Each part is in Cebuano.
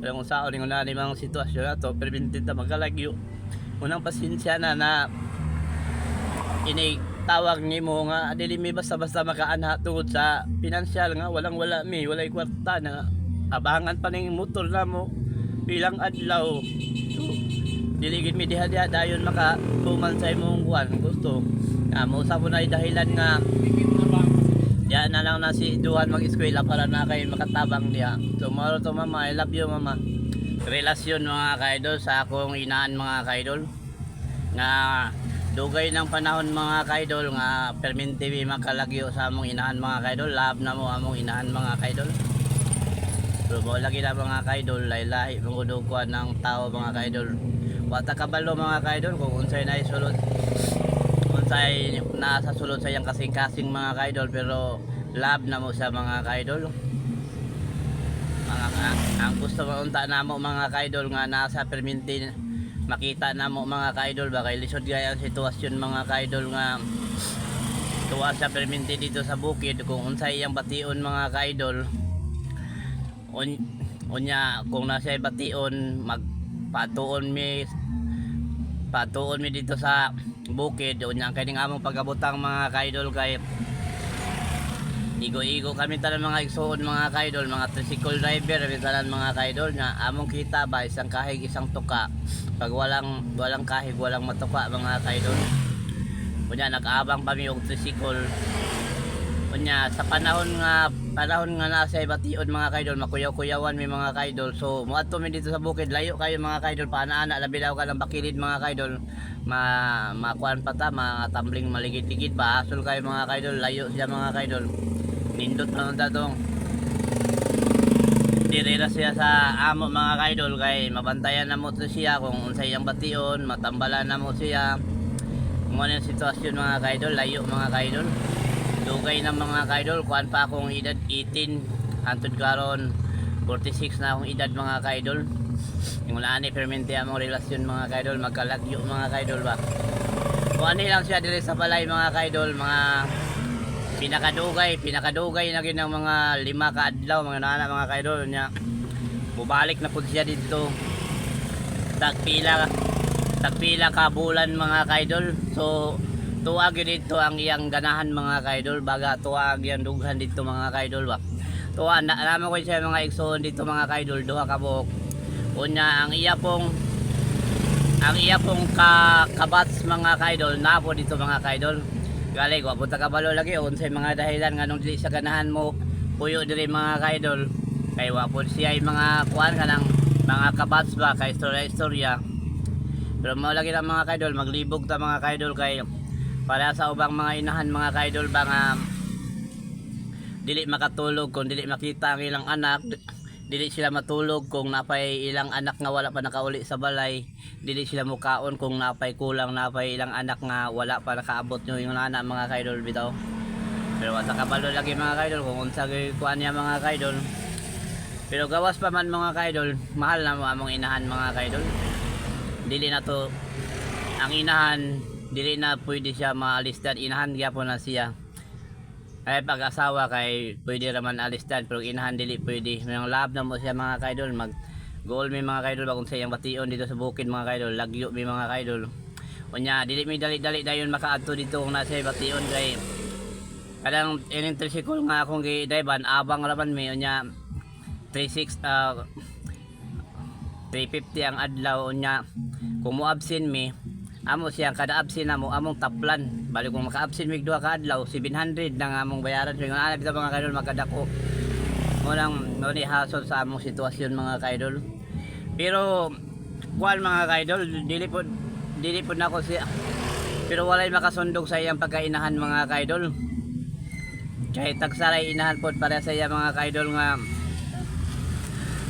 Pero kung saan yung na mga sitwasyon na to, perminti ta magkalagyo. Unang pasensya na na ini tawag nimo nga dili mi basta-basta makaanha tungod sa pinansyal nga walang wala mi, walay kwarta na abangan pa ning motor na mo bilang adlaw. So, dili gid mi diha-diha dayon maka tuman sa imong kuan gusto. Na mo sa na dahilan nga diya na lang na si Duhan mag-eskwela para na kay makatabang diha. Tomorrow to, Mama, I love you, Mama. Relasyon, mga kaidol, sa akong inaan, mga kaidol. Nga dugay ng panahon, mga kaidol, nga perminti mi makalagyo sa among inahan, mga kaidol. Love na mo among inahan, mga kaidol. Pero mo lagi na, mga kaidol, laylahi mangudugkuan ng tao, mga kaidol. Wata kabalo, mga kaidol, kung unsay na isulod, unsay nasa sulod sa iyang kasing-kasing, mga kaidol, pero love na mo sa mga kaidol. Mga ang gusto mo unta namo, mga kaidol, nga nasa perminti makita namo, mga kaidol ba, kay lisod gaya ang sitwasyon, mga kaidol, nga tuwa sa perminti dito sa bukid kung unsay iyang bation, mga kaidol. Unya kung nasa bation, magpatuon mi, patuon mi dito sa bukid. Unya ang kining among pagabutang, mga kaidol, kay igo-igo kami tanan, mga igsuon, mga kaidol, mga tricycle driver kami tanan, mga kaidol, nga among kita ba isang kahig isang tuka. Pag walang walang kahig, walang matuka, mga kaidol. Unya nag-abang pa mi og tricycle. Unya sa panahon nga nasa bation, mga kaidol, makuyaw-kuyawan mi, mga kaidol. So moadto mi dito sa bukid, layo kayo, mga kaidol, paana-ana labi daw ka ng bakilid, mga kaidol. Ma makuan pa ta, mga tumbling, maligid-ligid pa, asol kayo, mga kaidol, layo siya, mga kaidol. Nindot na nun tong dire na siya sa amo, mga kaidol, kay mabantayan na mo to siya kung unsay iyang bation, matambalan na mo siya. Kung ano yung sitwasyon, mga kaidol, layo, mga kaidol. Dugay ng mga kaidol, kuan pa akong edad 18, hantod karon 46 na akong edad, mga kaidol. Yung wala ni permente among relasyon, mga kaidol, magkalagyo, mga kaidol ba. Kung ano lang siya dire sa balay, mga kaidol, mga pinakadugay, pinakadugay na gid ng mga 5 ka adlaw, mga nana, mga kaidol niya. Bubalik na pud siya dito. Tagpila tagpila ka bulan, mga kaidol. So tuwa gyud dito ang iyang ganahan, mga kaidol, baga tuwa ang iyang dughan dito, mga kaidol ba. Tuwa na alam ko siya mga igsoon dito, mga kaidol, duha ka buok. Unya ang iya pong ka kabats, mga kaidol, napo dito, mga kaidol. Gali ko punta kabalo lagi unsay mga dahilan nganong dili sa ganahan mo puyo diri, mga kaidol, kay wa po siya ay mga kuan kanang mga kabats ba, kay istorya istorya. Pero mao lagi lang, mga kaidol, maglibog ta, mga kaidol, kay para sa ubang mga inahan, mga kaidol ba, nga dili makatulog kung dili makita ang ilang anak, dili sila matulog kung napay ilang anak nga wala pa nakauli sa balay, dili sila mukaon kung napay kulang, napay ilang anak nga wala pa nakaabot nyo yung anak, mga kaidol bitaw. Pero wala kabalo lagi, mga kaidol, kung unsa gyud kuan niya, mga kaidol. Pero gawas pa man, mga kaidol, mahal na mo among inahan, mga kaidol. Dili na to ang inahan, dili na pwede siya maalisdan, inahan gyapon na siya. Ay pag-asawa kay pwede raman alistan, pero inahan dili pwede. May love na mo siya, mga kaidol. Mag goal mi, mga kaidol, bagong sa iyang bation dito sa bukid, mga kaidol, lagyo mi, mga kaidol. Unya dili mi dali-dali dayon makaadto dito kung nasa bation, kay kadang ining tricycle nga akong gi-drive abang raman mi. Unya 36 350 ang adlaw. Unya kung mo absent mi, amo siya kada absent namo among taplan. Bali kung maka-absent mig duha ka adlaw, 700 na nga among bayaran. So nga bitaw, mga kaidol, magkadako mo lang no ni hasol sa among sitwasyon, mga kaidol. Pero kuan, mga kaidol, dili po nako siya, pero walay makasundog sa iyang pagkainahan, mga kaidol, kay tagsaray inahan pod para sa iya, mga kaidol, nga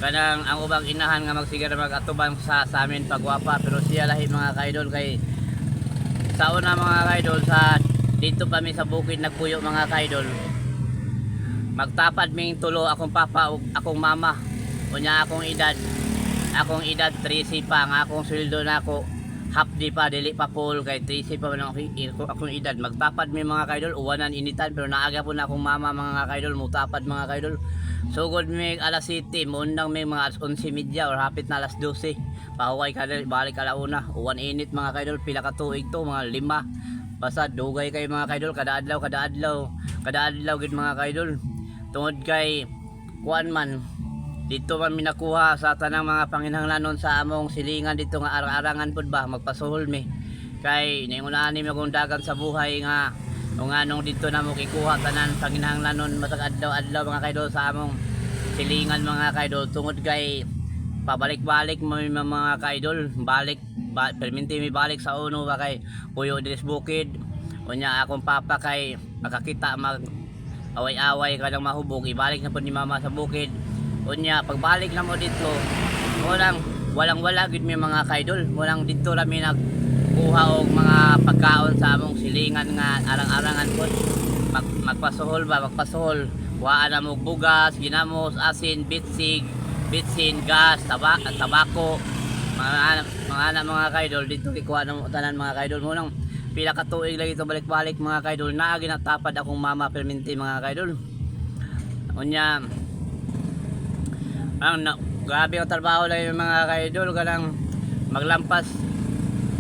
kanang ang ubang inahan nga magsigar mag-atubang sa amin pagwapa, pero siya lahi, mga kaidol, kay sa una, mga kaidol, sa dito pa mi sa bukid nagpuyo, mga kaidol, magtapad ming tulo, akong papa ug akong mama. Unya akong edad 13 pa, ang akong sweldo nako half di pa, dili pa full, kay 13 pa man ang akong edad. Magtapad mi, mga kaidol, uwanan, initan, pero naaga po na akong mama, mga kaidol, mutapad, mga kaidol. Sugod mi alas 7, muundang mi mga alas 11:30 or hapit na alas 12. Pahuway ka balik alauna. Uwan init, mga kaidol, pila ka tuig to, mga 5. Basta dugay kay, mga kaidol, kada adlaw, kada adlaw, kada adlaw gid, mga kaidol. Tungod kay kuan man, dito man minakuha sa tanang mga panginhanglanon sa among silingan dito nga arang-arangan pud ba, magpasuhol mi. Kay ningunahan ni kung dagan sa buhay nga kung anong dito na mo kikuha tanan panginhanglanon matag adlaw-adlaw, mga kaidol, sa among silingan, mga kaidol, tungod kay pabalik-balik mo mi, mga kaidol, balik ba, perminti mi balik sa uno ba kay puyo diri sa bukid. Unya akong papa kay makakita mag away-away ka lang mahubog, ibalik na po ni mama sa bukid. Unya pagbalik na mo dito, walang walang wala gid mi, mga kaidol. Walang dito ra mi nagkuha og mga pagkaon sa among silingan nga arang-arangan po. Magpasuhol ba, magpasuhol. Waan na mo bugas, ginamos, asin, bitsig, bitsin, gas, tabako. Mga anak, mga kaidol, dito kikuha ng tanan, mga kaidol mo nang pila ka tuig lagi ito balik-balik, mga kaidol. Naa ginatapad akong mama perminti, mga kaidol. Unya, ang na, grabe ang trabaho lang yung mga kaidol, kanang maglampas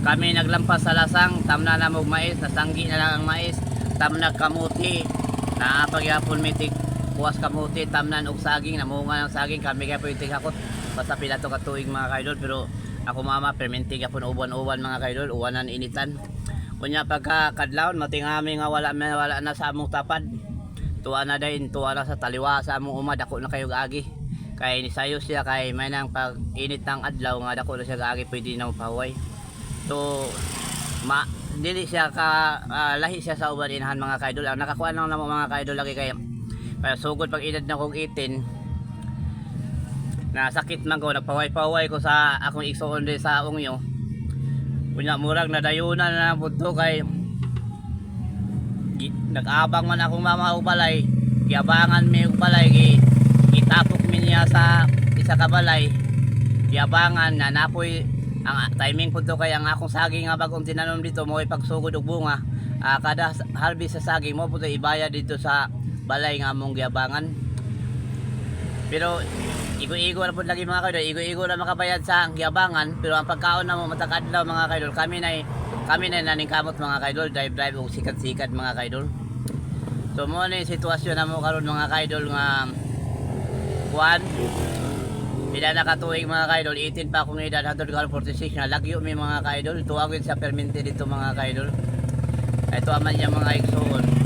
kami, naglampas sa lasang, tamna na mog mais, nasanggi na lang ang mais, tamna kamuti, naapagyapon mitik kuwas kamuti, tamnan og saging, namunga ng saging, kami kaya pwede hakot, basta pila to katuig, mga kaidol, pero ako mama, perminti gapon uwan-uwan, mga kaidol, uwanan initan. Unya pagka kadlawon, matingami nga wala, wala na sa among tapad. Tuwa na din, tuwa na sa taliwa sa among uma, dako na kayo agi. Kay nisayo siya kay may nang pag init ng adlaw nga dako na siya agi, pwede na mapahuway. So ma dili siya ka lahi siya sa uban inahan, mga kaidol. Ang nakakuha lang namo, mga kaidol, lagi kay kaya sugod pag edad na kong 18, nasakit man ko, nagpaway-paway ko sa akong igsuon din sa ungyo. Unya murag nadayunan na lang pud to kay nag-abang man akong mama og balay, giabangan mi og balay, gitapok mi niya sa isa ka balay, giabangan na napoy ang timing pud to kay ang akong saging nga bagong tinanom dito mo pagsugod og bunga. Kada harvest sa saging mo pud ibayad dito sa balay nga among giabangan, pero igo-igo na pud lagi, mga kaidol, igo-igo na makabayad sa giabangan, pero ang pagkaon na mo matag adlaw, mga kaidol, kami na naningkamot, mga kaidol, drive drive og sikat-sikat, mga kaidol. So mo na yung sitwasyon na mo karon, mga kaidol, nga kuan pila na katuig, mga kaidol, 18 pa akong edad, 146 na lagyo mi, mga kaidol, tuwagin sa perminti dito, mga kaidol. Ito aman niya, mga igsuon.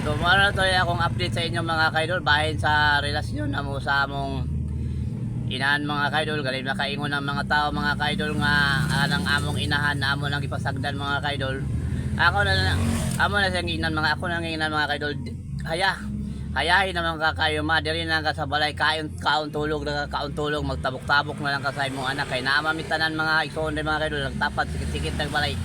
So mo na to akong update sa inyo, mga kaidol, bahin sa relasyon na mo sa among inahan, mga kaidol. Galing makaingon ng mga tao, mga kaidol, nga anang among inahan na amo nang gipasagdan, mga kaidol. Ako na amo na siyang ginan mga ako na ginan, mga kaidol. Haya hayahin naman ka kayo ma diri na ka sa balay, kaon kaon tulog na ka, kaon tulog, magtabok-tabok na lang ka sa imong anak kay naa mi tanan, mga igsoon, mga kaidol, nagtapad sikit-sikit nag balay,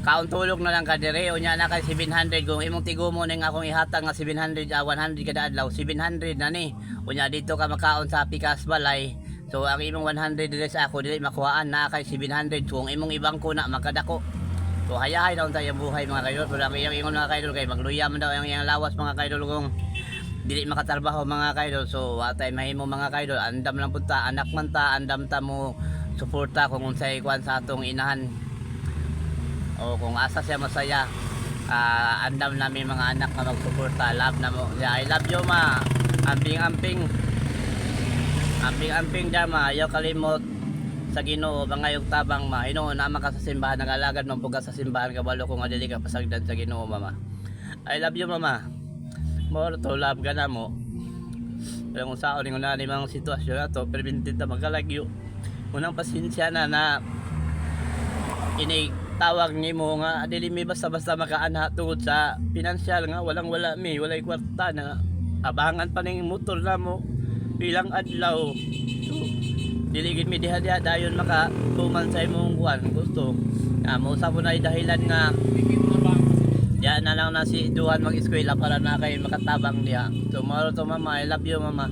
kaon tulog na lang ka dire. Unya na kay 700 kung imong tigumo ning akong ihatag nga 700, 100 kada adlaw, 700 na ni. Unya dito ka makaon sa pikas balay, so ang imong 100 dire sa ako dili makuhaan na kay 700 kung imong ibangko na makadako. So hayahay daw tayo buhay, mga kaidol, pero ang iyang ingon, mga kaidol, kay magluya man daw ang iyang lawas, mga kaidol, kung dili makatrabaho, mga kaidol. So wa tay mahimo, mga kaidol, andam lang pud ta, anak man ta, andam ta mo suporta kung unsay kuan sa atong inahan o kung asa siya masaya, andam namin mga anak na magsuporta. Love na mo. Yeah, I love you, ma. Amping amping amping amping dama, ayaw kalimot sa Ginoo, mangayog tabang, ma. Hinuon naman ka sa simbahan, nagalagad man pud ka sa simbahan, kabalo ko nga dili ka pasagdan sa Ginoo, mama. I love you, mama. Mo to love ka na mo. Pero kung saon ningon na mga sitwasyon na to, perminti ta magkalagyo. Unang pasensya na na ini tawag nimo nga dili mi basta-basta makaanha tungod sa pinansyal nga walang wala mi, walay kwarta na abangan pa ning motor na mo bilang adlaw. So dili gid mi diha diha dayon maka tuman sa imong kuan gusto. Mo sa na dahilan nga diya na lang na si Duhan mag-eskwela para na kay makatabang diha. Tomorrow to, mama, I love you, mama.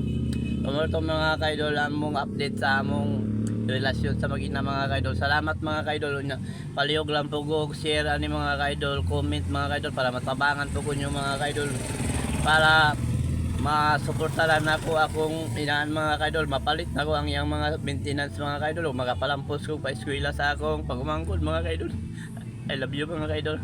Tomorrow to, mga kaidol, among update sa among relasyon sa mag-ina, mga kaidol. Salamat, mga kaidol. Unya, palihog lang po og share ani, mga kaidol, comment, mga kaidol, para matabangan po ko nyo, mga kaidol. Para Masuportaran nako akong inaan, mga kaidol, mapalit nako ang iyang mga maintenance, mga kaidol, o makapalampos ko pa eskwela sa akong pagumangkod, mga kaidol. I love you, mga kaidol.